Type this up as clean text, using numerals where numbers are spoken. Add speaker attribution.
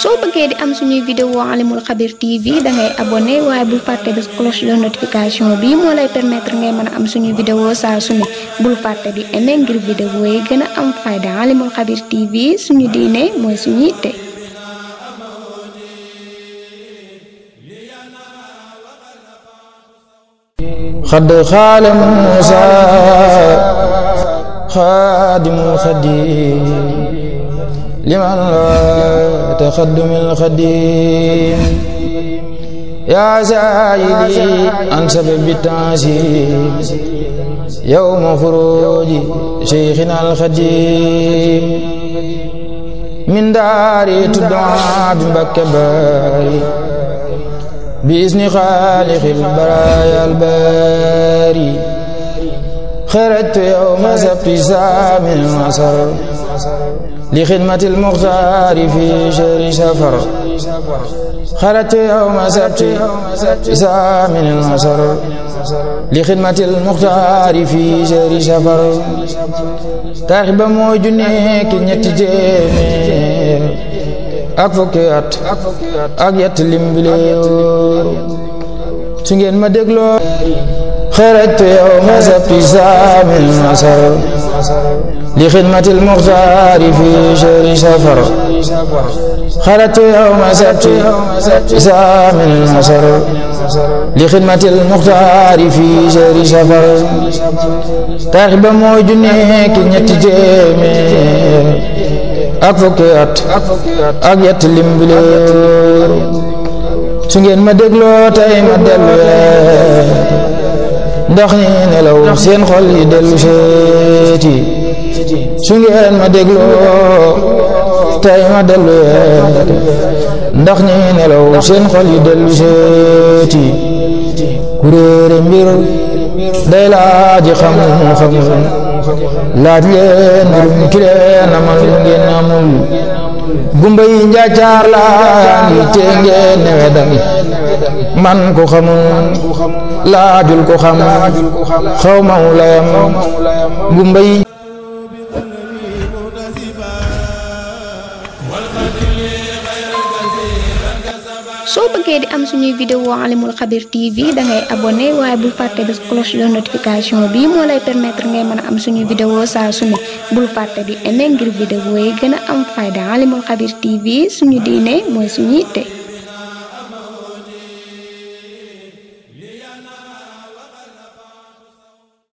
Speaker 1: soo bëggee di am suñuy vidéo Alimul Khabir TV da ngay abonné waaye bul fàtte bés cloche de notification bi moo lay permettre ngay mën a am suñuy vidéo saa su ne bul fàtte di aimer ngir vidéo yi gën a am fayda. Alimul Khabir TV suñu diine mooy suñu yitte.
Speaker 2: xadd xaale Muusa xaadimul xadim liman la taxaddumil xadim yaa saayidi an sababi tanzim yawma xuruji sheykhina al xadim min daari tuddaa bi Mbakke Bari بإذن خالق البرايا الباري خرجت يوم سبت سامن العصر لخدمة المختار في شهر سفر خرجت يوم سبت سامن العصر لخدمة المختار في شهر سفر ترحب موجنيك نتجمير ak fukki at ak yett limbileer su ngeen ma dégloo xarajtu yawma sabti saamin asar li xidmatil muxtaari fi shahri safar xarajtu yawma sabti saamin asar li xidmatil muxtaari fi shahri safar taarix ba mooy junne ki ñetti téeméer ak fukki at ak yett limbileer su ngeen ma dégloo tey ma dellu ndax ñi nelaw seen xol yi dellu seeti su ngeen ma dégloo tey ma dellu ndax ñi nelaw seen xol yi dellu seeti ku réere mbir day laaji xam-xam laaj leen mbirum ki leen amal ngeen amul gumba yi njaacaar laa ngi tee ngeen newe dami man ko xamul laajul ko xam xaw ma layam gumba yi
Speaker 1: soo bëggee di am suñuy vidéo Alimul Khabir TV da ngay abonné waaye bul fàtte bés cloche de notification bi moo lay permettre ngay mën a am suñuy vidéo saa su ne bul fàtte di aimer ngir vidéo yi gën a am fayda. Alimul Khabir TV suñu diine mooy suñu yitte.